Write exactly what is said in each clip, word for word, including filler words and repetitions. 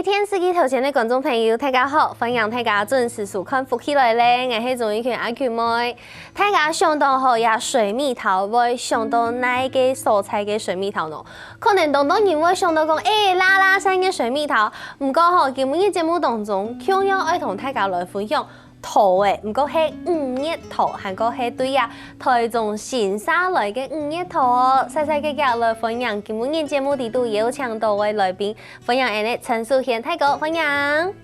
電視機頭前个觀眾朋友，大家好，歡迎大家準時收看《福氣來了》，𠊎係鍾玉群阿群妹。大家想到吼，這水蜜桃會想到哪一個所在个水蜜桃呢？可能當多人會想到講，欸，拉拉山个水蜜桃。毋過吼，今晡日節目當中，共樣愛同大家來分享 桃仔，毋過係五月桃，還過係對啊，臺中新社來个五月桃哦。細細个个來歡迎今晡日節目裡肚邀請到个來賓，歡迎𠊎等陳秀賢大哥，歡迎。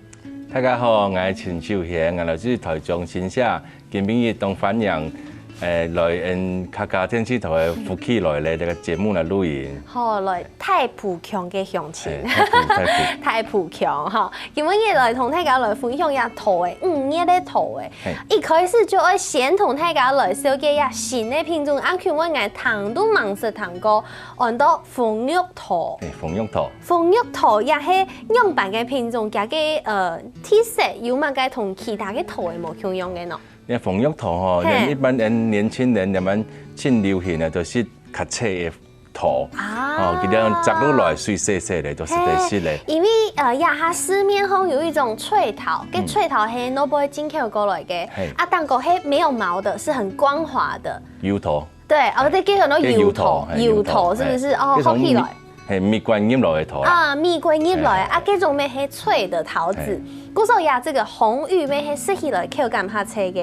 大家好，𠊎係陳秀賢，𠊎來自臺中新社，今晡日當歡迎，欸，來𠊎客家電視臺个《福氣來了》這個節目來錄音。好，來大埔腔个鄉親。欸，大埔，大埔。大埔腔哈。 今晡日來同大家來分享一下桃仔，五月个桃仔。一開始就愛先同大家來紹介一下新个品種，啊，請問𠊎聽都吂識聽過，安到紅玉桃。欸，紅玉桃。紅玉桃也係仰般个品種，佢个呃特色有麼个同其他个桃仔無共樣个呢？因為紅玉桃吼，一般人年輕人，人們盡流行个都係較脆个 桃。啊，哦，佢等摘落來水細細个，都係得食个。因為呃，這下市面上有一種脆桃，該脆桃係外背進口過來个，啊，但係係沒有毛的，是很光滑的。油桃。對，哦，對，叫做油桃，油桃，嘿，油桃，是不是？哦，好起來。係蜜罐入來个桃啊。啊，蜜罐入來，啊，該種乜係脆的桃子。故所以啊，這個紅玉乜係食起來口感較脆个。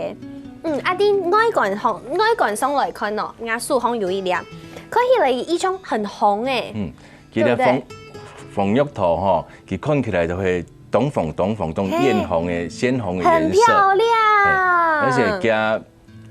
嗯，啊，對外觀吼，外觀上來看哦，𠊎手項有一粒，看起來一種很紅欸。嗯，其實紅紅玉桃吼，佢看起來就會當紅當紅、當豔紅个、鮮紅个顏色。很漂亮。而且佢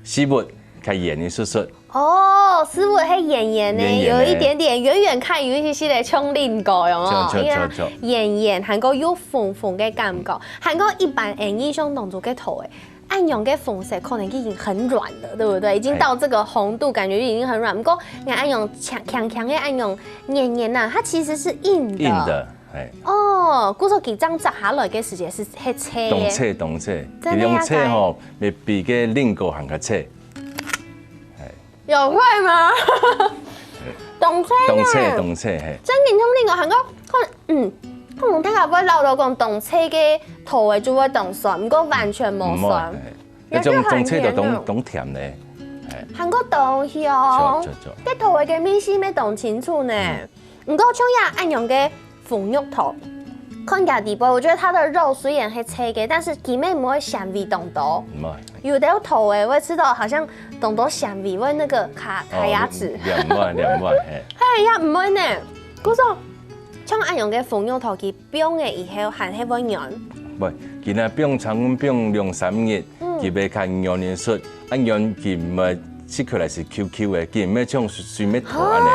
絲物較圓一息息。哦，絲物係圓圓个，圓圓个。有一點點，遠遠看有一些些个像蘋果，有沒有？圓圓，還過有紅紅个感覺，還過一般人印象當中个桃仔， 恁樣个紅色可能已經很軟了，對不對？已經到這個紅度，感覺已經很軟。毋過，你恁樣強強強个恁樣黏黏啊，它其實是硬的。硬的，欸。哦，故所佢正摘下來个時節係係脆个。當脆當脆，真的啊，佢用脆吼，會比个蘋果還較脆。欸。有會嗎？當脆呢。當脆當脆，嘿。真的像蘋果，還過，嗯，可能大家會恅著講當脆个桃仔就會當酸，毋過完全無酸。毋會，嘿。 該種當脆就當當甜呢。還過當香。著著著。該桃仔个味緒乜當清楚呢。毋過像這恁樣个紅玉桃，看佢个底背，我覺得它的肉雖然係脆个，但但係佢乜毋會纖維當多。毋會。有兜桃仔會食著好像當多纖維，會那個卡卡牙齒。哦，毋會，毋會，嘿。嘿，也毋會呢。故所，像恁樣个紅玉桃，佢 放了以後還係會軟。毋，佢若放常溫放兩三日，佢會較軟一息，啊軟佢毋會食起來係Q Q个，佢毋會像水蜜桃恁樣。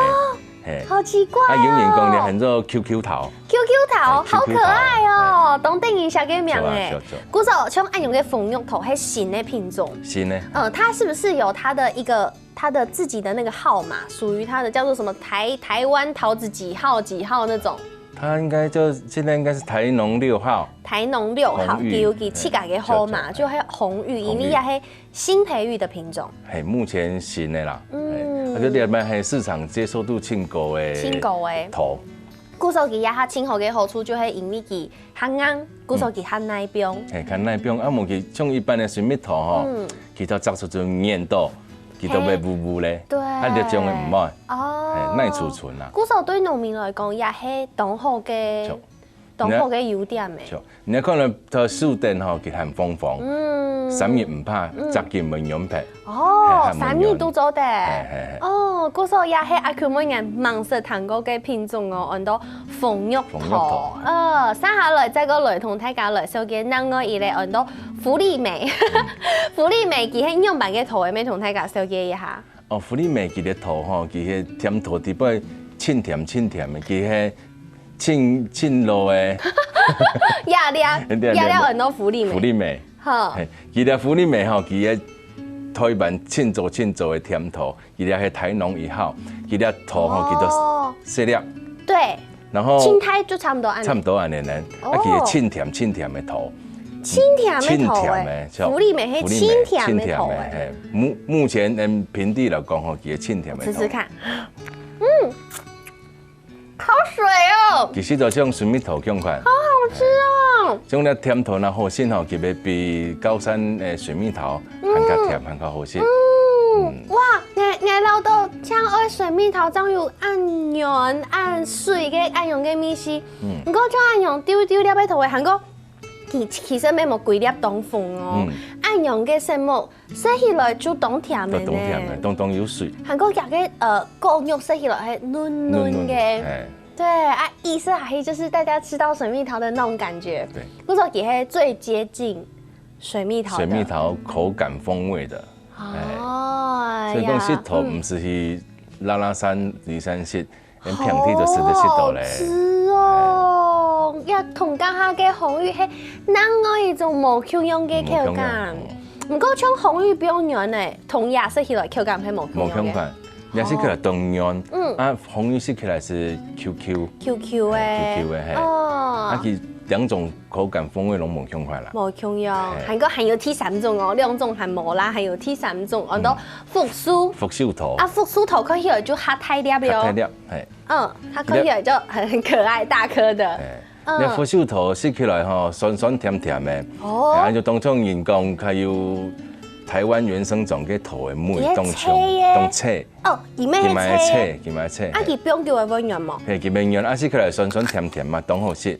嘿。好奇怪哦。啊有人講佢喊做QQ桃。QQ桃，嘿，好可愛哦，QQ桃。當得人惜个名欸。著啊，著啊，著啊。故所像恁樣个紅玉桃係新个品種。新个。嗯，它是不是有它的一個 它的自己的那個號碼，屬於它的叫做什麼台台灣桃子幾號幾號那種。它應該就現在應該是台農六號。台農六號，紅玉，佢有佢自家个號碼，嘿，就係紅玉，紅玉。因為也係新培育的品種。嘿，目前新的啦，嗯。嘿，啊，這裡面還有市場接受度盡高的盡高的桃。故所佢這下盡好个好處就係因為佢 較硬，故所佢較耐放。嘿，較耐放，啊無佢像一般的水蜜桃吼，嗯。佢就摘出就黏到，佢就會烏烏咧，嘿，對。啊這種的毋愛，哦。嘿，耐儲存啦。故所對農民來講，也係當好个，著。當好个優點欸。著，你看到佢收成吼，佢還紅紅，嗯。三日毋怕，嗯。摘佢毋會軟皮。 哦，嘿，三日都做得。嘿，嘿，嘿。哦，故所也係阿Q妹人吂識聽過个品種哦，安到紅玉桃。紅玉桃。呃，接下來再過來同大家來紹介另外一個安到福利梅。福利梅佢係仰般个桃仔，乜同大家紹介一下。哦，福利梅佢个桃吼，佢係甜桃底背，盡甜盡甜的，佢係盡盡老的。呀，呀，呀，安到福利梅。福利梅。 好。嘿，佢个福利梅吼，佢个台灣盡早盡早的甜桃，佢个係台農一號，佢个桃吼，佢就哦。細粒。對。然後清胎就差不多恁樣。差不多恁樣呢，啊，哦。佢个盡甜盡甜的桃。盡甜的桃欸，盡甜的，就福利梅係盡甜的桃欸。嘿，目目前嗯平地來講吼，佢个盡甜的桃。試試看。嗯，好水哦。其實就像水蜜桃共款。好好吃像這甜桃若好食吼，佢會比高山个水蜜桃還較甜，還較好食。嗯，哇，𠊎𠊎恅著像愛水蜜桃正有恁軟恁水个恁樣个味緒。嗯，毋過像恁樣丟丟粒个桃仔，還過其其實乜無歸粒當紅哦，嗯，恁樣个色目，食起來就當甜个呢。當當甜个，當當有水。還過佢个呃果肉食起來係嫩嫩个。嫩嫩，嘿。對啊，意思還係就是大家吃到水蜜桃的那種感覺。對。不過佢係最接近水蜜桃的。水蜜桃口感風味的。哦，所以講食桃毋使去拉拉山、梨山食，連平地都食得食到咧。好吃哦！也同家下个紅玉係另外一種無共樣个口感。無共樣，嗯。毋過像紅玉比較軟呢，同也食起來口感係無共樣个。無共款，也食起來當軟，嗯。啊，紅玉食起來係Q Q。Q Q个。Q Q个，嘿。哦。啊，佢兩種口感風味攏無共款啦。無共樣，嘿。還過還有第三種哦，兩種還無啦，還有第三種，安到福壽。福壽桃。啊，福壽桃看起來就較大粒了。較大粒，嘿。嗯，它看起來就很可愛，大顆的。嘿。嗯。那福壽桃食起來吼，酸酸甜甜个，哦。啊，就當像人講，佢有台灣原生種个桃个味，佢个當香，脆耶。當脆。哦，佢乜係脆个。佢乜係脆，佢乜係脆，啊，嘿。佢放久會軟無？嘿，佢會軟，啊，食起來酸酸甜甜嘛，當好食。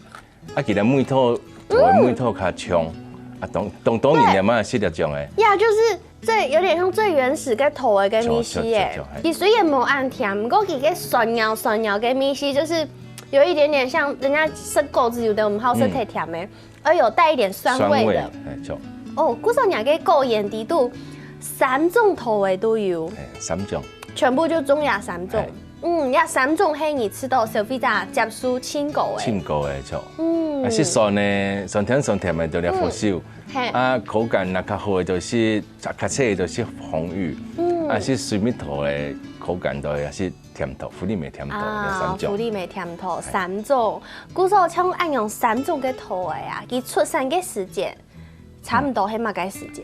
啊，其實味道，桃个味道較重，啊，當當當然也嘛係這種个。呀，就是最有點像最原始个桃个个味緒耶。就就就就，嘿。佢雖然無恁甜，毋過佢个酸咬酸咬个味緒，就是有一點點像人家食果子，有的毋好食太甜个，嗯。而有帶一點酸味的。酸味，哎，就。哦，故所你个果園裡肚，三種桃个都有。哎，三種。全部就種這三種。哎。 嗯，這三種係你試著消費者接受盡高个。盡高个，著。嗯。啊，食酸个，酸甜酸甜个，就係福壽。嗯，嘿。啊，口感若較好个，就係，啊，較脆个，就係紅玉。嗯。啊，食水蜜桃个口感，就係甜桃，福利美甜桃，啊，這三種。福利美甜桃，嘿。三種。故所像恁樣三種个桃仔啊，佢出產个時節， 差毋多係麼个時節？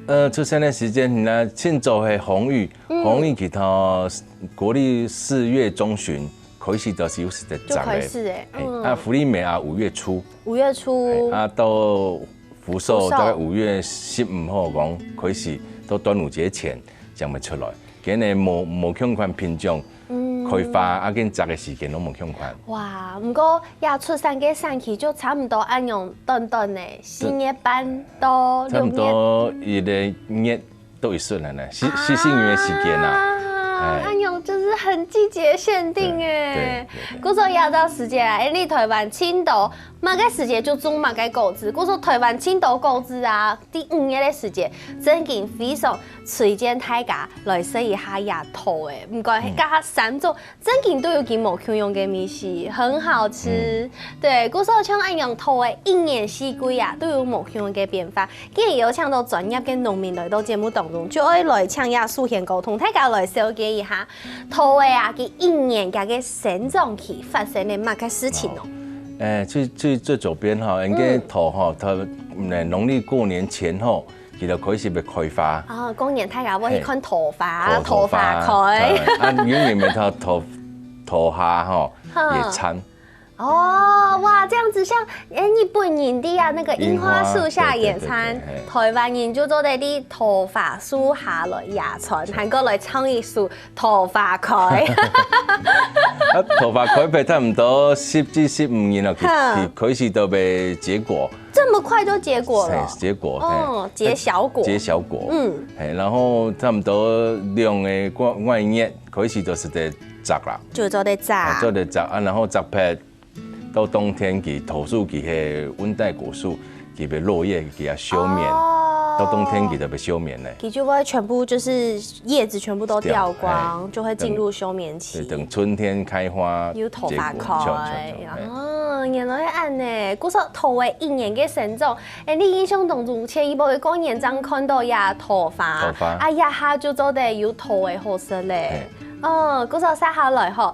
呃，出生个時間，那盡早係紅玉，嗯。紅玉其實國曆四月中旬開始就是有時節摘个。就開始欸，嘿，嗯。啊，福利美啊，五月初。五月初。嘿，啊，到福壽福壽。大概五月十五號講開始，到端午節前正會出來。今年無，無共款品種，嗯。開花啊，跟摘个時間攏無共款。哇，毋過這出產个產期就差毋多恁樣短短呢，四月半到六月。差毋多一個月到一歲了呢，四，四個月个時間啊。啊，哎。恁樣就是很季節限定欸。對，對，對，對。故所這隻時節啊，因為台灣盡多，麼个時節就種麼个果子，故所台灣盡多果子啊，在五月个時節，正經非常推薦大家來食一下這桃仔。毋管係該三種 正經都有佢無共樣个味緒，很好吃。嗯。對，故所像恁樣桃仔一年四季啊，都有無共樣个變化。今日有請到專業个農民來到節目當中，就愛來請這淑賢哥同大家來紹介一下桃仔啊，佢一年佢个生長期發生了麼个事情哦。哦。欸，最，最，最左邊哈，應該桃哈，嗯。佢，嗯，農曆過年前後， 佢就開始會開花。哦，過年大家會去看桃花，嘿。看桃花，桃花開。啊，啊，有人會到桃，桃下吼，哈。野餐。哦，哇，這樣子像，欸，日本人的啊，那個櫻花樹下野餐，櫻花，對，對，對，對，嘿。台灣人就做得在桃花樹下來野餐，還過來唱一首 桃花開。啊，桃花開會差毋多十至十五日咯，佢，哈。佢開始就會結果。這麼快就結果了？嘿，結果，嘿。哦，結小果。結小果。嗯。嘿，然後差毋多兩個外，外月開始就是在摘啦。就做得摘。啊，做得摘啊，然後摘忒 到冬天佢桃樹佢係溫帶果樹，佢會落葉，佢也休眠。哦。到冬天佢就會休眠呢。佢就會全部就是葉子全部都掉光，掉，嘿。就會進入休眠期。對，等春天開花，有桃花開。結果，就，就，就，嘿。哦，原來恁呢。故所桃仔一年个生長，欸，你印象當中，前一擺个過年正看到這桃花，桃花。啊，這下就做得有桃仔好食咧。嘿。哦，故所接下來吼，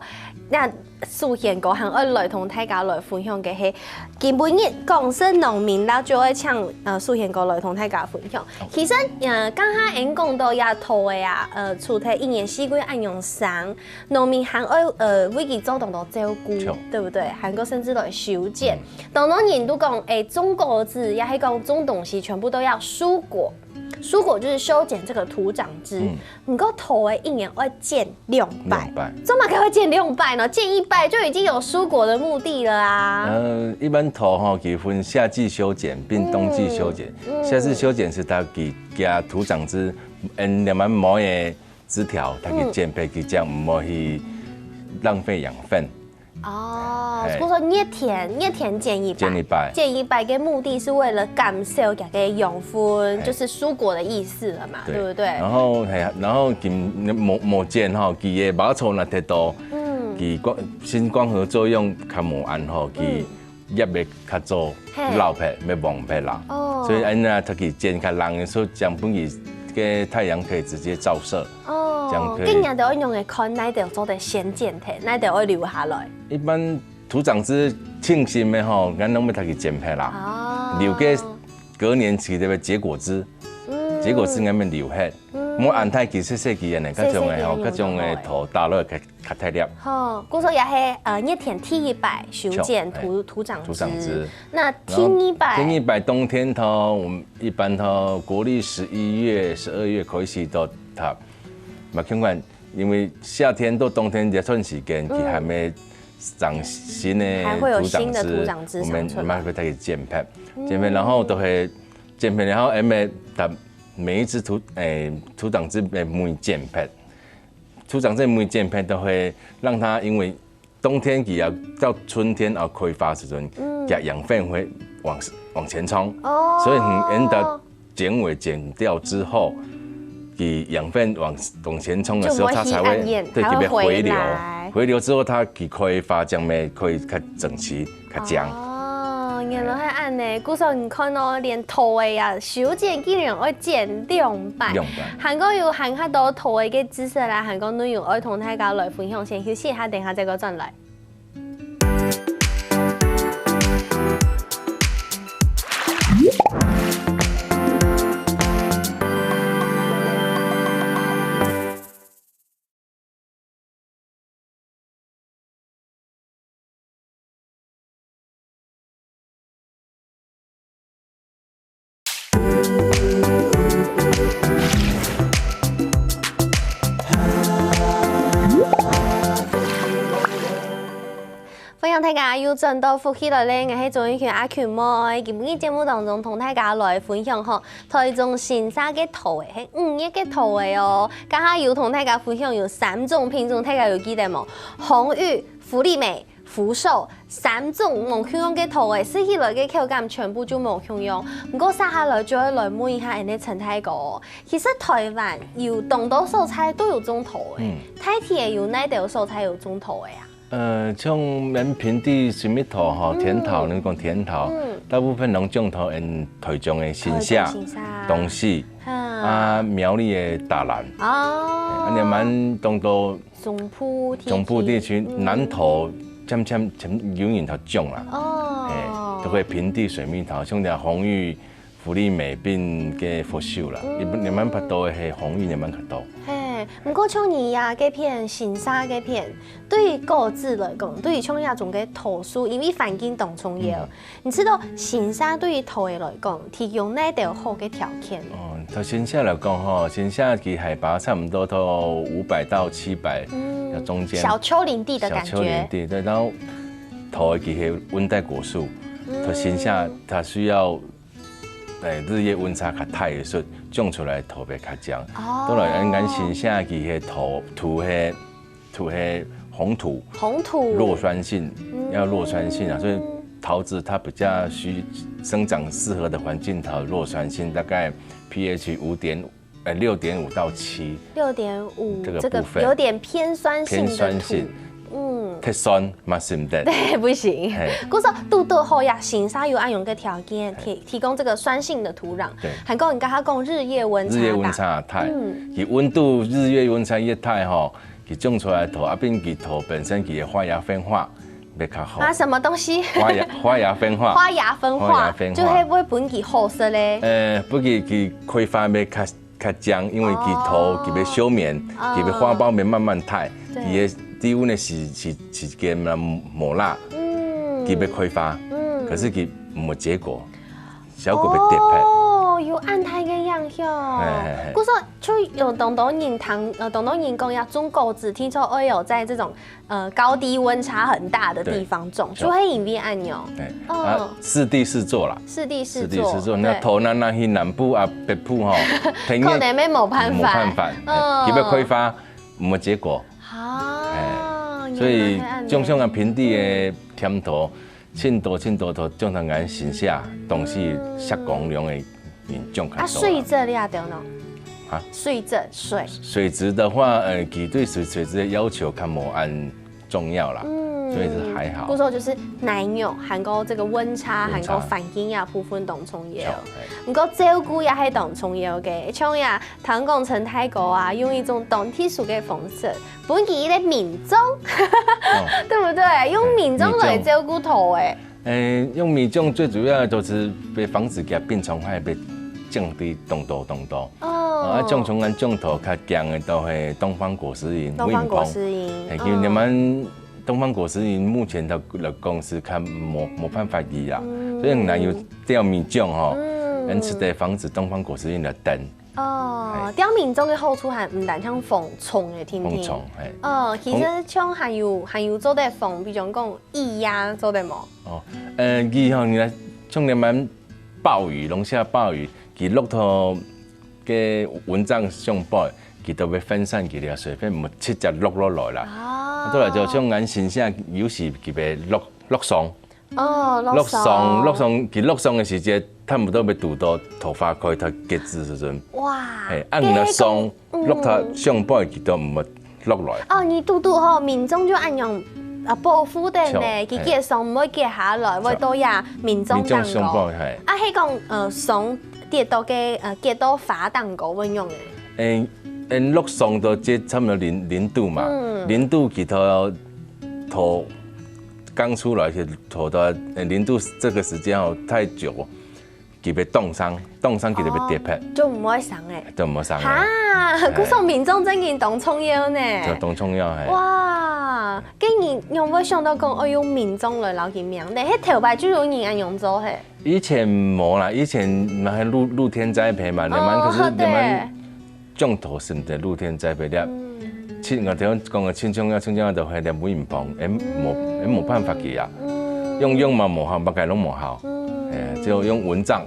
那首先哥還愛來同大家來分享个係，今晡日講食農民，然後就愛請呃首先哥來同大家分享。其實呃，剛剛恁講到這桃仔啊，呃，除忒一年四季恁樣生，農民還愛呃為佢做當多照顧，對不對？還過甚至來修剪。當多人都講，哎，種果子也係講種東西，全部都要疏果。疏果就是修剪這個土長枝。嗯，毋過桃仔一年愛剪兩擺，兩擺，做麼个會剪兩擺呢？剪一擺就已經有疏果的目的了啊。呃，一般桃吼，佢分夏季修剪並冬季修剪。嗯，嗯，夏季修剪係佢佢土長枝，嗯，兩滿毛个枝條，佢去剪忒，佢這樣毋會去浪費養分。 哦，所以說熱天，熱天剪一擺，剪一擺，剪一擺个目的是為了減少佢个養分，就是疏果的意思了嘛，對不對？然後係，然後佢無無剪吼，佢个把草拿忒多，嗯，佢光新光合作用較無恁好，佢葉會較早老忒，會黃忒啦。哦，所以恁樣佢剪較冷个時候，將分佢个太陽可以直接照射。 哦，這樣可以。今年都愛用个看，哪兜做得先剪忒，哪兜愛留下來。一般土長枝清新个吼，咱攏愛拿去剪忒啦。哦，留个隔年期个結果子，嗯，結果子咱愛留忒。嗯，莫恁大枝細細枝个呢，該種个吼，該種个頭打落去較大粒。吼，故所也係呃，熱天第一擺修剪土土長枝，土長枝。那第二擺，第二擺冬天頭，我們一般頭國曆十一月、十二月開始都 它，嘛，相關，因為夏天到冬天這段時間，佢還沒長新的，還會有新的土長枝長出來。我們慢慢會再去剪忒，剪忒，然後都會剪忒，然後因為它每一支土，誒，土長枝的每剪忒，土長枝每剪忒都會讓它因為 冬天佢要到春天啊開花時陣，佢養分會往往前衝，哦，所以你等到剪尾剪掉之後，佢養分往往前衝的時候，它才會，對，特別回流，回流之後它佢開花，這樣咩可以較整齊、較靚。哦，原來係恁呢，故所你看哦，連桃仔啊，修剪竟然愛剪兩擺，兩擺，還過有還較多桃仔个知識啦，還過內容愛同大家來分享，先休息一下，等下再過轉來。 歡迎大家又轉到福氣來了，𠊎係鍾玉群阿群妹。今晡日節目當中同大家來分享吼，臺中新社个桃仔，係五月个桃仔哦。頭下有同大家分享有三種品種，大家有記得無？紅玉、福利美、 福壽，三種無共樣个桃仔，食起來个口感全部就無共樣。毋過接下來就愛來問一下𠊎等陳大哥哦，其實臺灣有當多所在都有種桃仔，嗯，大體有哪兜所在有種桃仔啊？呃，像𠊎等平地水蜜桃吼，嗯，甜桃，你講甜桃，嗯，大部分攏種在𠊎等臺中个新社、臺中新社，東勢，啊，啊，苗栗个大蘭，哦，啊，你蠻當多 中部地區，中部地區，嗯，南投漸漸漸有人在種啦。哦，嘿，都會平地水蜜桃，像這紅玉、福利美並个福壽啦，嗯，你你們較多个係紅玉，你們較多。嘿，毋過像你呀，該片新社該片，對於果子來講，對於像這種个桃樹，因為環境當重要，嗯， 你知道新社對於桃仔來講，提供哪兜好个條件？哦，對新社來講吼，新社佢海拔差不多在五百到七百，嗯，中間。小丘陵地的感覺。小丘陵地，對，然後桃仔佢係溫帶果樹，嗯，對新社它需要，誒，日夜溫差較大个時候，種出來特別較靚。哦，當然，咱新社佢个土土係 土係紅土，紅土，弱酸性，嗯，要弱酸性啊，所以桃子它比較需生長適合的環境，桃弱酸性大概pH五點，呃，六點五到七，六點五，這個部分，這個有點偏酸性的土，偏酸性，嗯，忒酸嘛，係毋得。對，不行。嘿，故所堵堵好呀，新社有恁樣个條件，提提供這個酸性的土壤，對，還過你剛剛講日夜溫差大，日夜溫差大，嗯，佢溫度日夜溫差越大吼，佢種出來个桃，啊，並佢桃本身佢个發芽分化會較好。啊，什麼東西？發芽發芽分化，發芽分化，發芽分化就係會分佢好食咧。呃，不過佢開花會較較靚，因為佢桃哦佢會休眠，哦佢个花苞會慢慢大，對佢个低溫个時時時間嘛無啦，嗯佢會開花，嗯可是佢無結果，效果會跌忒。哦，有恁大个影響。嘿嘿嘿故所就有當多人聽，呃，當多人講呀，種果子聽說，哎喲，在這種呃高低溫差很大的地方種，對就會因為恁樣。哎，哦啊，適地適作啦。適地適適地作，適作，那對頭那那去南部啊、北部吼，天可能會無辦法。無辦法，嗯哎，佢會開花，無結果。啊，所以原來係恁樣種像啊平地个甜桃，盡多盡多都種到𠊎新社，東西石光龍个人種較啊，多。水質你也得喏。啊水質水。水質的話，呃，佢對水水質的要求較無恁重要啦，嗯所以是還好不。過就是耐熱，還有這個溫差，溫差還有環境呀部分當重要。哎毋過照顧也係當重要个，像呀，頭先講陳大哥啊，用一種當特殊个方式，分佢一個名種，對不對？用名種來照顧佢，哎，誒，用米種最主要的就是要防止佢病蟲害會降低當多當多。哦啊，種像𠊎種桃較驚的都係東方果實蠅、東方果實蠅。蠅，係，其實你們東方果實蠅目前的來講是較無無辦法醫啦，所以很難有調米種吼，嗯因此得防止東方果實蠅來叮。哦，吊民眾个好處還毋單淨防蟲个，聽聽。防蟲，係。哦，其實像還有還有做得防，比如講蟻呀，做得無？哦，呃，佢吼，你看像你們暴雨，龍蝦暴雨，佢落到个蚊帳上背，佢都會分散佢个水分，毋直接落落來啦。啊對啦，就像𠊎新社有時佢會落落霜，哦，落霜，落霜，佢落霜的時節，差不多會堵到桃花開，佢結子時陣，哇，係，啊，你个霜嗯落到上背，佢都毋會落來。哦，你堵堵吼，民眾就恁樣啊保護等呢，係佢結霜毋會結下來，會到呀民眾民眾當高。上背，係。啊，係講呃霜跌到个呃結到花當高會用个。誒，誒，落霜到這差不多零零度嘛，嗯零度佢頭頭剛出來，佢頭到誒零度這個時間哦太久，佢會凍傷，凍傷佢就會跌忒，就毋會生誒。都毋好生了，哈，故所民眾真經當重要呢。就當重要係。哇，該你仰會想到講，哦，用民眾來摎佢命名？係頭擺就有人恁樣做係。以前無啦，以前嘛係露露天栽培嘛，你們哦可是你對們種桃係毋係露天栽培了？親，我頭先講个親像啊，親像啊，就係粒無影棚，誒，無，誒，無辦法去啊。用用嘛無效，麼个攏無效。誒，只有用蚊帳，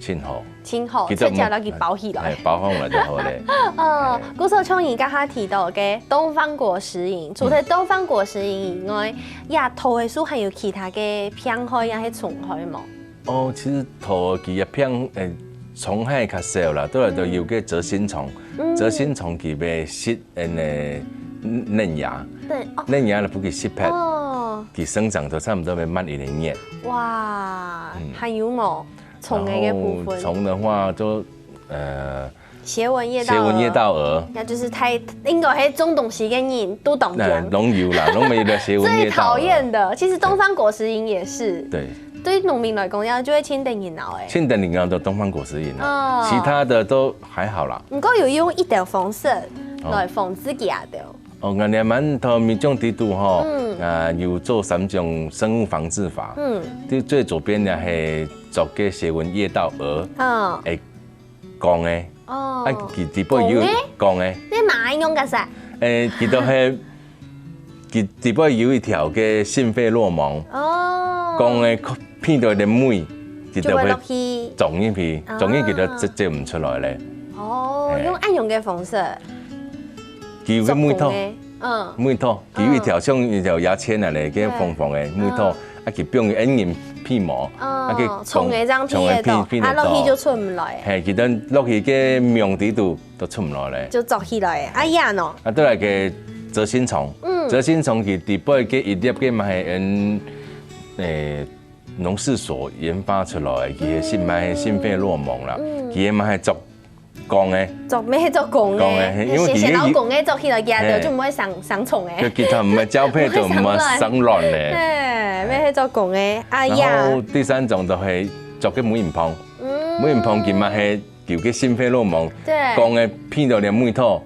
盡好。盡好，其實直接摎佢包起來。誒，包好來就好咧。哦，故所像你剛剛提到个東方果實蠅，除了東方果實蠅以外，呀，桃个樹還有其他个病害呀，係蟲害無？哦，其實桃佢个病，誒，蟲害較少啦，都來都有个蛇心蟲，蛇心蟲佢會食，誒，嫩芽，對，哦，嫩芽呢，不佢食忒，哦，佢生長都差不多會慢一點點。哇，還有無？蟲个个部分。然後蟲的話就，呃，斜紋夜到斜紋夜蛾。到蛾，那就是太應該係種東西个人都懂那講。龍油啦，龍沒有的斜紋最夜到蛾。討厭的，其實東方果實蠅也是，對，對農民來講，呀就會盡得人惱誒。盡得人惱的東方果實蠅啊，哦其他的都還好啦。毋過有用一條方式來防止佢啊，對。哦，𠊎這滿頭米種底肚吼，啊，有做三種生物防治法。嗯，最最左邊呢係做个斜紋夜到蛾，嗯，誒，公个，哦啊，，佢底背有公个公个，你嘛用个啥？誒，佢都係佢底背有一條个性費洛蒙，哦，公个鼻到个尾，佢就會落就會去。撞入去，啊撞入去就走走毋出來咧。哦，嘿用恁樣个方式，佢有个尾托做，公个，嗯，尾托，佢有一條像一條牙籤啊咧，个方方个尾托，啊，佢放个恩人鼻毛，啊，佢哦，蟲个這樣鼻得到，鼻得啊，落去到就出毋來。嘿，佢等落去个網底肚都出毋來咧。就捉起來，哎呀喏，啊，再來个蛇心蟲，嗯蛇心蟲佢底背个一粒个嘛係，嗯，誒，農試所研發出來，佢个性嘛係性費洛蒙啦，佢个嘛係捉公个，做，乜係做公个，公个，因為佢个，先先摎公个做起來，佢个就毋會生，生蟲个。佢，佢毋會交配，就毋會生卵个。嘿，乜係做公个，啊呀。然後第三種就係做个母嬰蜂，嗯。母嬰蜂佢嘛係有个性費洛蒙，對。公个鼻到了尾頭，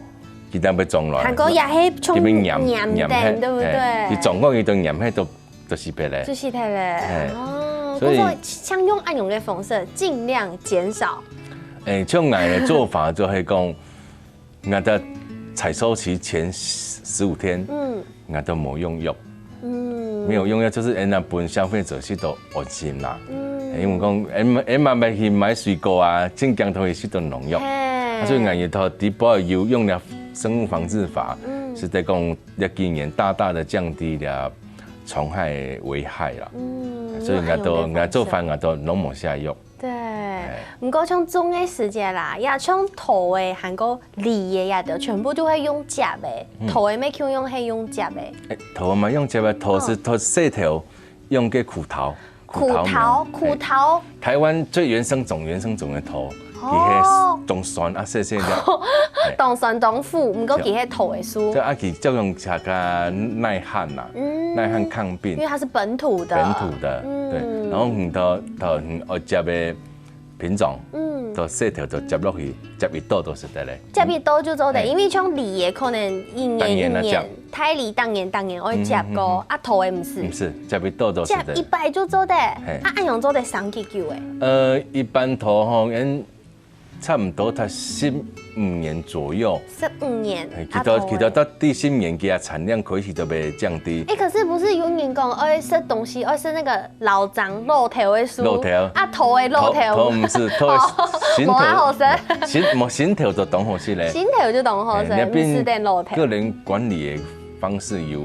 佢就會長卵。還過也係像這邊黏，黏等，黏嘿，對不對？嘿，佢長過佢都黏嘿都 就死忒咧。就死忒咧。嘿。哦，所以故所像用恁樣个方式，盡量減少。欸，像𠊎个做法就係講，𠊎在採收期前十五天，嗯。𠊎都無用藥。嗯。沒有用藥，就是讓分消費者食到安心啦。嗯。因為講，欸，欸，嘛去買水果啊，盡驚都會食到農藥。嘿。啊，所以𠊎也頭底背有用了生物防治法，嗯。係在講 這幾年大大的降低了蟲害危害啦。嗯，所以𠊎都，有用个方式。𠊎做飯𠊎都攏無下藥。對，哎。毋過像種个時節啦，也像桃仔，還過梨仔也對，全部都會用接个。嗯。桃仔乜共樣係用接个。哎，桃嘛用接个，桃係，哦。桃細頭，用个苦桃。 苦桃，苦桃。苦桃。嘿，臺灣最原生種、原生種个桃，哦。佢係當酸啊，細細粒。嘿。當酸當苦，毋過佢係桃个樹。對啊，佢照樣較較耐旱啦，嗯。耐旱抗病。因為它是本土的。本土的，嗯。對。然後你到，到你愛接个品種，嗯。到細頭就接落去，接一朵就食得咧。接一朵就做得，嘿。因為像梨仔可能一年一年，逐年啊接。 大梨逐年逐年愛接个，嗯，嗯，嗯。啊，桃仔毋係。毋係，接一朵就食得。接一擺就做得，嘿。啊，恁樣做得生幾久欸？呃，一般桃吼，𠊎差毋多在十五年左右。十五年，嘿，啊，其實，其實到第十年，佢个產量開始就會降低。欸，可是不是有人講愛食東西，愛食那個 老欉老頭个樹。老頭。啊，桃仔老頭。桃，桃毋係，桃仔哦，新頭，無恁好食。新，無新頭就當好食咧。新頭就當好食，嘿，你變毋係等老頭。個人管理个方式有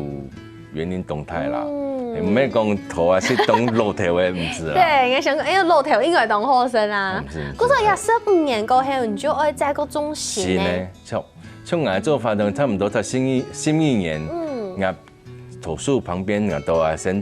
園林動態啦。嗯。毋係講桃啊，係當老頭个，毋係啦。對，應該想講，哎呀，老頭應該當好食啊。毋係，毋係。故所也十五年過後，你就愛再過種新个。新个，像，像𠊎做法呢，差毋多在十一，十一年，嗯。𠊎 桃樹旁邊啊，都愛先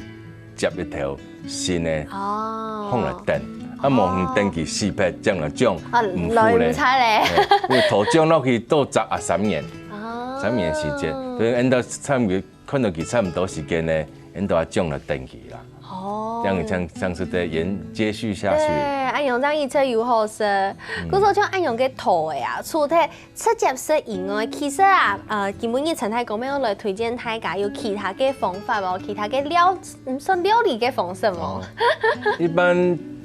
接一頭新个，哦。放來等。啊，無你等佢死忒，將來種，啊，毋好咧。來毋采咧。嘿，因為桃種落去都十啊三年，哦。三年時間，所以𠊎兜差毋多看到佢差毋多時間呢，𠊎兜愛種來等佢啦。哦。這樣，這樣，這樣係得延，接續下去。對，恁樣這樣一直有好食。嗯。故所像恁樣个桃仔啊，除忒 直接食以外，其實啊，呃，今晡日陳太公乜愛來推薦大家有其他个方法無？其他个料，嗯，算料理个方式無？哦，一般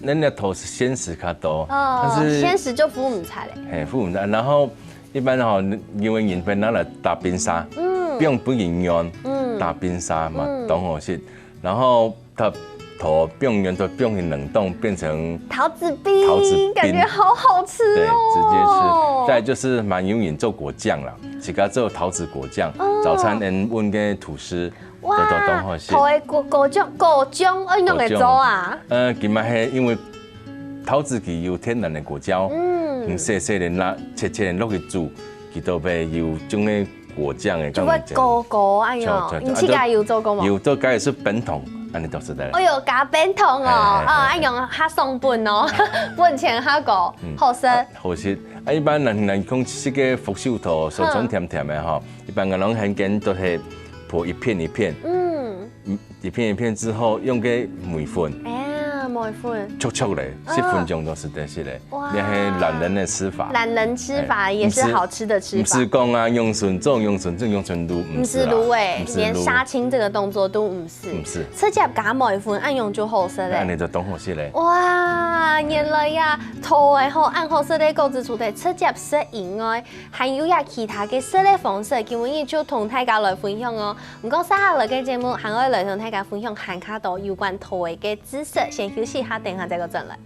人家都係鮮食較多，哦，但是鮮食就毋使咧。嘿，毋使。然後一般吼，因為人會拿來打冰沙，嗯。放分佢軟，嗯。打冰沙嘛，嗯。當好食。然後 佢桃放軟都放去冷凍，變成桃子冰，桃子冰。感覺好好吃哦。對，直接吃。再來就是蠻有名做果醬啦，自家做桃子果醬，哦。早餐𠊎搵个吐司，哇，都，都當好食。桃个果，果醬，果醬愛用來做啊？果醬。呃，佢嘛係因為桃子佢有天然个果膠，嗯。你細細个拿，切切落去煮，佢都會有種个 果醬个，就會膏膏恁樣。像，像，你自家有做過無？有做，該係冰糖，恁樣就食得了。哦喲，加冰糖哦，哎，哎，哦，哎。恁樣較省本哦，本錢較高，嗯，好食。啊，好食。啊，一般人，人講食个福壽桃，酸酸甜甜个吼，嗯。一般个人很揀都係剝一片一片。嗯。嗯，一片一片之後，用个梅粉。哎呀，梅粉。戳戳咧，哦。十分鐘就食得食咧。 哇。那係懶人个吃法。懶人吃法，哎，也是好吃的吃法。毋係，毋係講啊，用手做，用手做，用手滷，毋係啦。毋係滷欸，毋係滷。連殺青這個動作都毋係。毋係。直接加梅粉，恁樣就好食咧。恁樣就當好食咧。哇，原來呀，桃仔吼，恁好食个果子，除忒直接食以外，還有呀其他个食个方式，今晡日就同大家來分享哦。毋過，接下來个節目，還愛來同大家分享還較多有關桃仔个知識，先休息一下，等一下再過轉來。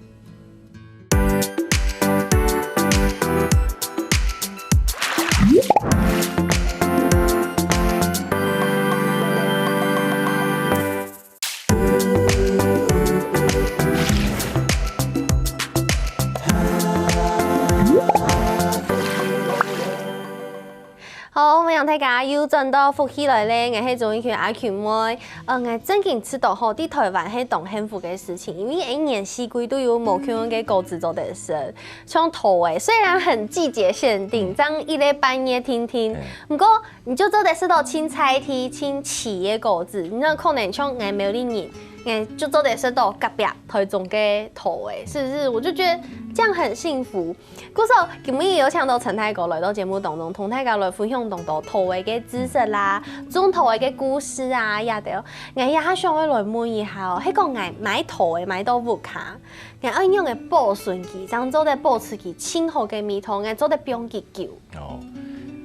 好，我們大家又轉到福氣來咧，𠊎係鍾意去阿群妹。呃，𠊎真經知道吼，在台灣係當幸福个事情，因為一年四季都有無共樣个果子做得食。像桃仔，雖然很季節限定，嗯。正一個半月定定，嗯。毋過你就做得食到清採地、清鮮个果子。你那可能像𠊎苗栗人，𠊎就做得食到隔壁台中个桃仔，是不是？我就覺得這樣很幸福。 故所，今日有請到陳大哥來到節目當中，同大家來分享當多桃仔个知識啦，種桃仔个故事啊，也都。𠊎也還想要來問一下哦，係講𠊎買桃仔買到屋下，𠊎愛用个保存期，正做得保持佢盡好个味道，𠊎做得放幾久？哦，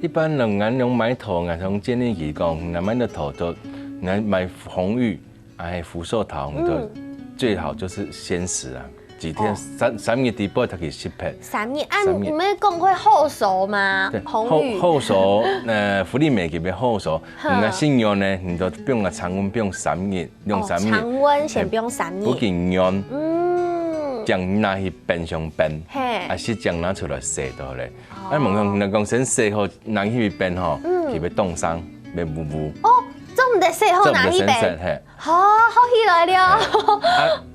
一般人，𠊎用買桃，𠊎想建議佢講，𠊎買个桃就，𠊎買紅玉，哎，福壽桃，你就嗯。最好就是鮮食啊，幾天，哦。三，三日底背，佢就會熟。三日，啊，三日。你們講會後熟嗎？對，紅玉。後，後熟，呃，福利美給別後熟，哼。你那新鮮呢，你就放个常溫放三日，用三日。哦，常溫先放三日。不緊軟。嗯。將拿去冰箱冰，嘿。啊，係將拿出來洗就好了。哦。啊，問講，人講先洗好，拿去冰吼，嗯。佢會凍傷，會烏烏。哦，做毋得洗好拿去冰。做毋得先洗，嘿。 好，好起來了。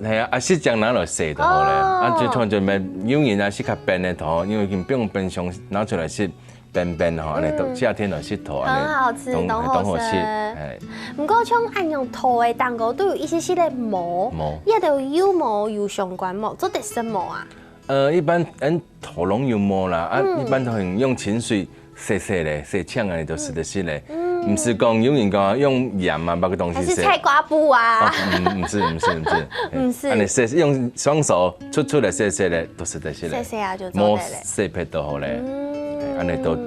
嘿。啊，係啊，啊，係將拿來洗就好了。哦。啊，就像就無，有人啊，係較冰个桃，因為佢放冰箱拿出來係冰冰吼，恁呢都，嗯。夏天來食桃，恁呢當，當好食。當好食。哎。毋過像恁樣桃个當中都有一些些个毛，毛。這都有無有相關無？做得食無啊？ 呃，一般，嗯，桃攏有毛啦，啊，嗯。一般都係用清水洗洗咧，洗淨啊，就食得食咧。嗯。毋係講有人講用鹽啊，別个東西洗。還係菜瓜布啊？哦，嗯，毋係，毋係，毋係。毋係。恁呢洗，用雙手捽捽咧，洗洗咧，就食得食咧。洗洗啊，就做得咧。無洗撇就好咧。嗯。哎，恁呢就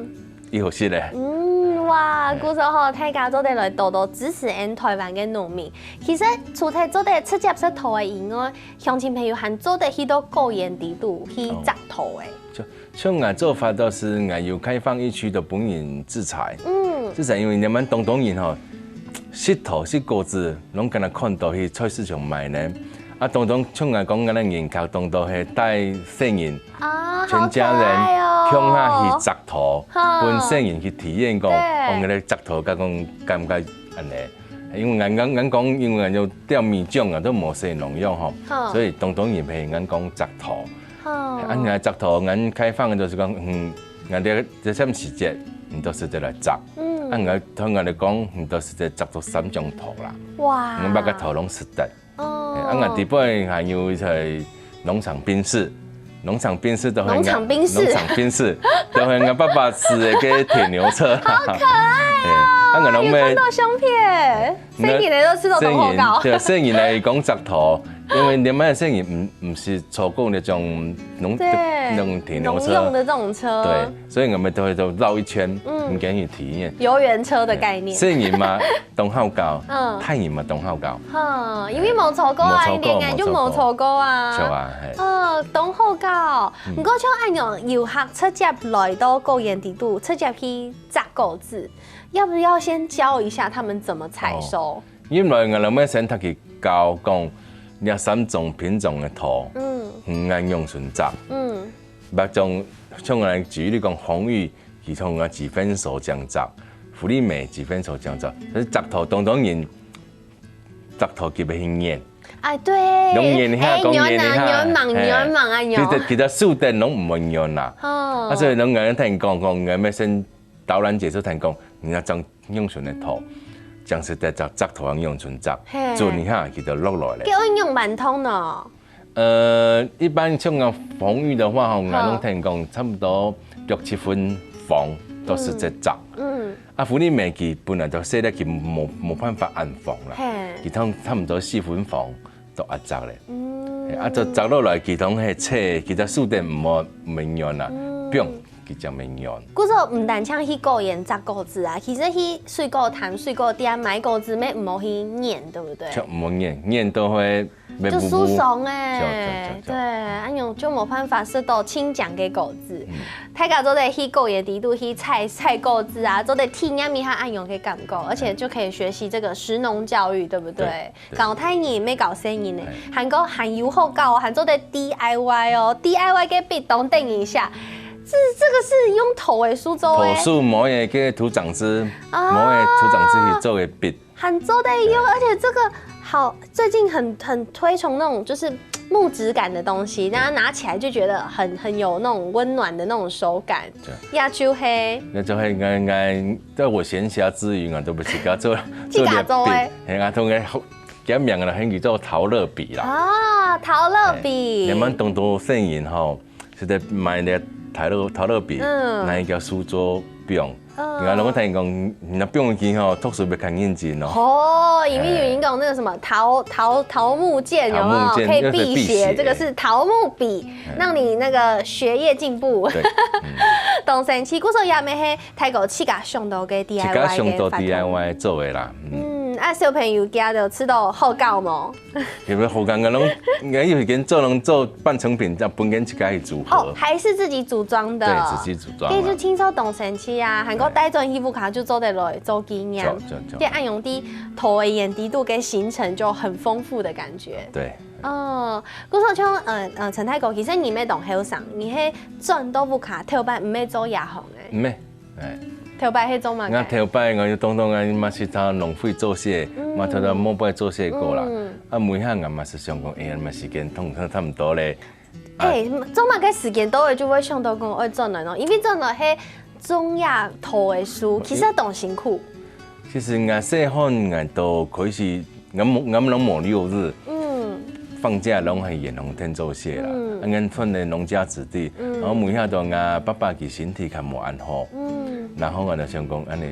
一好食咧。嗯，哇，嘿。故所吼，大家做得來多多支持𠊎台灣个農民。其實除忒做得直接食桃仔以外，鄉親朋友還做得去到果園底肚去摘桃仔。哦。就，像𠊎做法都係𠊎有開放一區都分人自採。嗯。自採因為你們當多人吼，食桃食果子，攏敢若看到去菜市場賣呢。啊，當多像𠊎講，𠊎个人客當多係帶細人， 啊，全家人好可愛哦。共下去摘桃，哈。分細人去體驗講，對。哦，原來摘桃，佮講感覺恁呢。因為𠊎，𠊎，𠊎講，因為𠊎有吊米種啊，都無洗農藥吼，哈。所以當多人陪𠊎講摘桃。哈。啊，𠊎摘桃，𠊎開放个就是講，嗯，𠊎這，這段時節，你都係得來摘。嗯。啊，𠊎同𠊎來講，你都係得摘到三種桃啦。哇。𠊎別个桃攏食得。 哦。啊，𠊎底背還有一台農場賓士，農場賓士都係農場賓士。農場賓士，都係𠊎爸爸駛个該鐵牛車。好可愛哦！哎，啊，𠊎攏會有看到相片，細人仔都食到當好搞。細人，對，細人來講摘桃，因為你們細人毋，毋係坐過那種農，對，那種鐵牛車。農用的這種車。對，所以𠊎兜都會繞一圈，嗯。毋敢去體驗。遊園車的概念。細人嘛， 當好搞，嗯。大人嘛當好搞。哈，因為無坐過啊，無坐過，一年就無坐過啊。無坐過。著啊，嘿。哦，當好搞。嗯。毋過像恁樣，遊客直接來到果園底肚，直接去摘果子，要不要先教一下他們怎麼採收？哦，因為𠊎兜愛先同佢教講，這三種品種个桃，嗯。嗯，愛仰般摘。嗯。別種，像𠊎舉例講，紅玉， 佢同𠊎幾分熟這樣摘，福利美幾分熟這樣摘，但是摘桃當多人摘桃佢會去拈。哎，對。攏拈一下，哎，講拈一下，拈啊，拈，猛，嘿。拈，猛啊，拈。其實，其實樹頂攏毋會拈啦。哦。啊，所以攏𠊎聽講，講，𠊎兜先導覽解說聽講，人家種仰般个桃，這樣係在摘，摘桃仰般摘，嘿。準一下佢就落來咧。叫仰般種呢？ 呃，一般像啊紅玉个話吼，𠊎攏聽講差不多六七分黃都係得摘。嗯。啊，福利美佢本來就細粒，佢無，無辦法恁黃啦。嘿。佢差，差不多四分黃都愛摘咧。嗯。嘿，啊，就摘落來，佢攏係切，佢在樹頂毋好，毋會拈啦，嗯。放，佢正會拈。故所毋單淨去果園摘果子啊，其實去水果攤、水果店買果子，乜毋好去拈，對不對？就毋好拈，拈到會 就受傷欸。著，著，著，著。對，恁樣就無辦法食到清淨个果子。嗯。大家做得去果園底肚去採，採果子啊，做得體驗一下恁樣个感覺，而且就可以學習這個食農教育，對不對？對，對。教大人乜教細人呢，哎。還過還有好搞哦，還做得D I Y哦，D I Y个壁咚等一下。這這個是用桃仔樹做的。桃樹無个个土長枝，啊無个土長枝去做个筆。還做得用，而且這個好，最近很很推崇那種就是木質感的東西，大家拿起來就覺得很很有那種溫暖的那種手感。對。也就係，也就係𠊎𠊎在我閒暇之餘啊，都會自家做自家做个。做點筆，嘿啊，同个好，佢名啦，喊佢做陶樂筆啦。啊，陶樂筆。嘿，你們當多細人吼， 係在買个陶樂陶樂筆，嗯拿一个書桌放。嗯你看，我聽人講，你若放去吼，讀書會較認真哦。哦，因為有人講那個什麼桃桃桃木劍有沒有？桃木劍可以避邪，又是避邪。這個是桃木筆，讓你那個學業進步。對，嗯當生趣，故所也乜係大哥自家想到个 自家想到 D I Y 个法度。 D I Y 做个啦。嗯，嗯，啊小朋友家的知道好搞無？ 有無好感覺？攏，應該有一間做，攏做半成品，這樣分佢自家去組合。哦，還是自己組裝的。對，自己組裝啊。這就聽說當生趣啊，還過帶轉去屋下就做得來做紀念。對，對，對。這恁樣在桃仔園裡肚个行程就很豐富的感覺。對。哦，故所像，呃，呃，陳大哥，其實你乜當後生，你係轉到屋下頭擺毋係做這行个。毋係，哎。頭擺係做麼个？𠊎頭擺𠊎就當當啊，嘛係在農會做事，嗯嘛在在末擺做事過啦。嗯。 啊，尾下𠊎嘛係想講，哎呀，嘛時間通通差毋多咧。啊哎，做麼个時間到了就會想到講愛轉來呢？因為轉來係種這桃仔樹，其實當辛苦。其實𠊎細漢𠊎都開始，𠊎無，𠊎攏無六日，嗯，放假攏係遠方𢯭做事啦。嗯啊，𠊎算係農家子弟，嗯然後尾下到𠊎爸爸佢身體較無恁好，嗯然後𠊎就想講，恁呢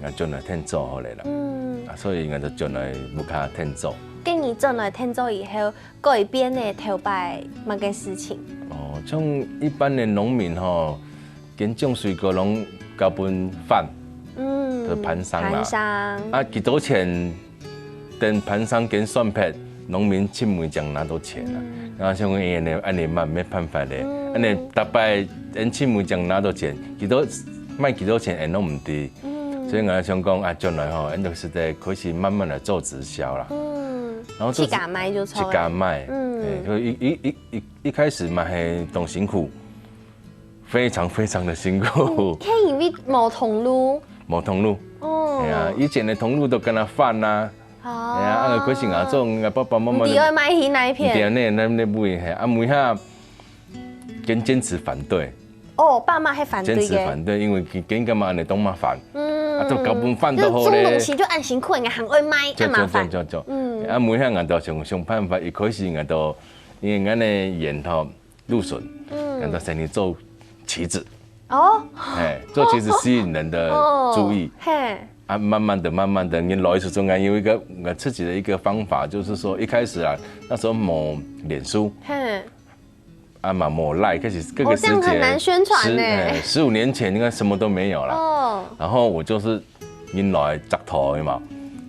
，𠊎轉來𢯭做好咧啦。嗯，啊，所以𠊎就轉來屋下𢯭做。 該你轉來𢯭做以後，改變个頭擺麼个事情？哦，像一般个農民吼，佢種水果攏交分販，嗯就盤商啦。盤商。啊，幾多錢？等盤商佢算撇，農民盡尾正拿到錢啊。嗯然後像𠊎恁呢，恁呢嘛沒辦法咧，嗯恁呢逐擺𠊎盡尾正拿到錢，幾多，賣幾多錢𠊎攏毋知。嗯所以𠊎想講啊，轉來吼，𠊎就係得開始慢慢來做直銷啦。嗯，然後做自家賣就著了。自家賣，嗯哎，所以一一一一一開始嘛係當辛苦，非常非常的辛苦。嗯，係因為無通路。無通路。哦，哎呀，以前个通路都跟佢販啊。哦，哎呀，啊，開始𠊎做，𠊎爸爸媽媽都毋知愛賣去哪一片。毋知呢，那那不行，嘿，啊，尾下堅堅持反對。哦，爸媽還反對个。堅持反對，因為佢佢感覺恁呢當麻煩。嗯啊，都交分販就好咧。種東西就恁辛苦，人家還愛賣，就恁麻煩。就就就就，嗯啊，尾下𠊎都想想辦法，一開始𠊎都因為𠊎个園頭路脣，嗯，𠊎都先去做旗子。哦，哎，做旗子吸引人的注意。哦，嘿，啊，慢慢的、慢慢的，你來的時候，𠊎有一個我自己的一個方法，就是說一開始啊，那時候無臉書，嘿，啊嘛無Line，開始各个時節，哦，這樣很難宣傳呢。十，哎，十五年前應該什麼都沒有啦。哦，然後我就是人來摘桃的嘛，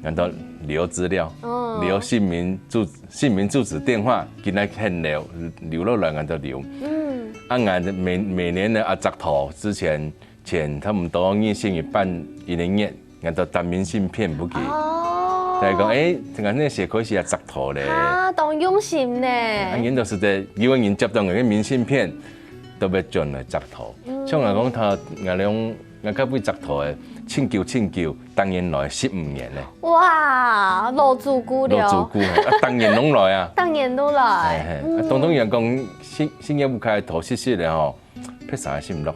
然後留資料，哦，留姓名、住姓名、住址、電話，今仔現留，留落來，𠊎就留。嗯，啊，𠊎每每年的啊摘桃之前，前差不多二十日半一个月，𠊎就貼明信片分佢。哦，就係講，哎，𠊎个社區係啊摘桃咧。啊，當用心呢。啊，𠊎就係在，因為人接到𠊎个明信片，都會轉來摘桃。嗯，像𠊎講，𠊎，𠊎兩 𠊎該位摘桃个，盡久盡久，逐年來十五年呢。哇，老主顧了。老主顧，啊，逐年攏來啊。逐年都來。嘿嘿，啊，嗯，當當有人講，新新業務開桃實實个吼，別儕心落。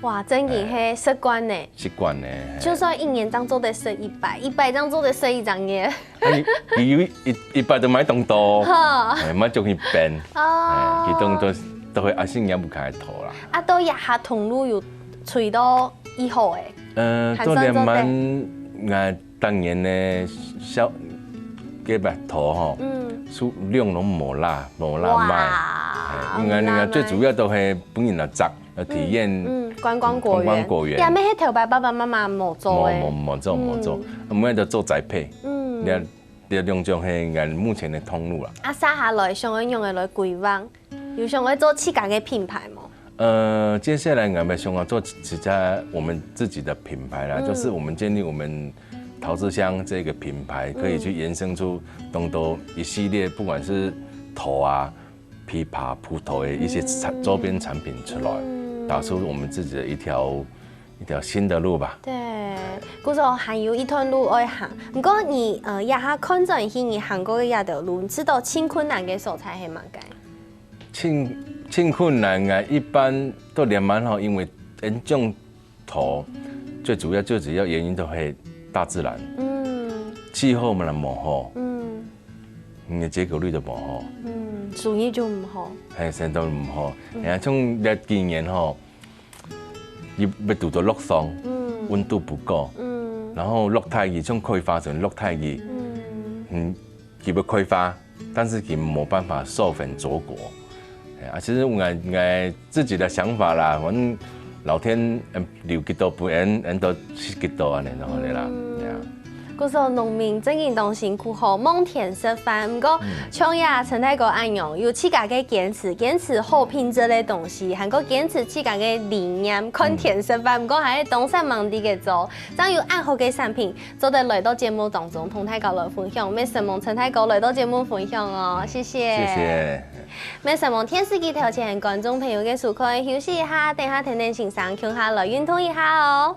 哇，真个係習慣呢。習慣呢，嘿。就算一年當做得食一擺，一擺當做得食一隻月。啊，你你有一一擺都買當多，哈，哎，買將去變，哦，哎，佢當都都會啊新業務開桃啦。 啊，到這下通路有吹到以後誒，呃，還算做得。到年滿，𠊎逐年呢，銷，个月桃吼，嗯，數量攏無罅，無罅賣。哇，哎，應該應該最主要都係分人來摘，來體驗，嗯，觀光果園。觀光果園。也乜係頭擺爸爸媽媽無做誒。無無無做無做，嗯，𠊎等就做栽培。嗯，你看，這兩種係𠊎目前个通路啦。啊，接下來想愛仰般來規劃？ 有想愛做自家个品牌無？呃，接下來𠊎們想要做其他我們自己的品牌啦，嗯，就是我們建立我們桃之鄉這個品牌，可以去延伸出更多一系列，不管是桃啊、枇杷、葡萄的一些產，嗯，周邊產品出來。嗯，打出我们自己的一条一条新的路吧。对，故所还有一段路要行。不过你呃，这下看转去你行过的这条路，你知道最困难的所在是么个？尽尽困难啊，一般都连蛮好，因为人种头最主要最主要原因都是大自然，嗯，气候嘛无好，嗯，你的结果率都无好，嗯，收益就唔好，还生都唔好。然后像这几年吼，又又堵到落霜，嗯，温度不够，嗯，然后落大雨，像开花时落大雨，嗯，嗯，佢要开花，但是佢没办法授粉着果。哎啊，其实我我自己的想法啦，反正老天嗯留几多不恩，恩都是几多啊，然后的啦，呀。故所农民真正当辛苦吼，望天食饭。不过像呀陈大哥恁样，有自家个坚持，坚持好品质个东西，还过坚持自家个理念，看天食饭。不过还是当煞猛地个做，正有恁好个产品，做得来到节目当中同大家来分享。也承蒙陈大哥来到节目分享哦，谢谢。谢谢。也承蒙电视机头前观众朋友个收看，休息一下，等下天天先生共下来运动一下哦。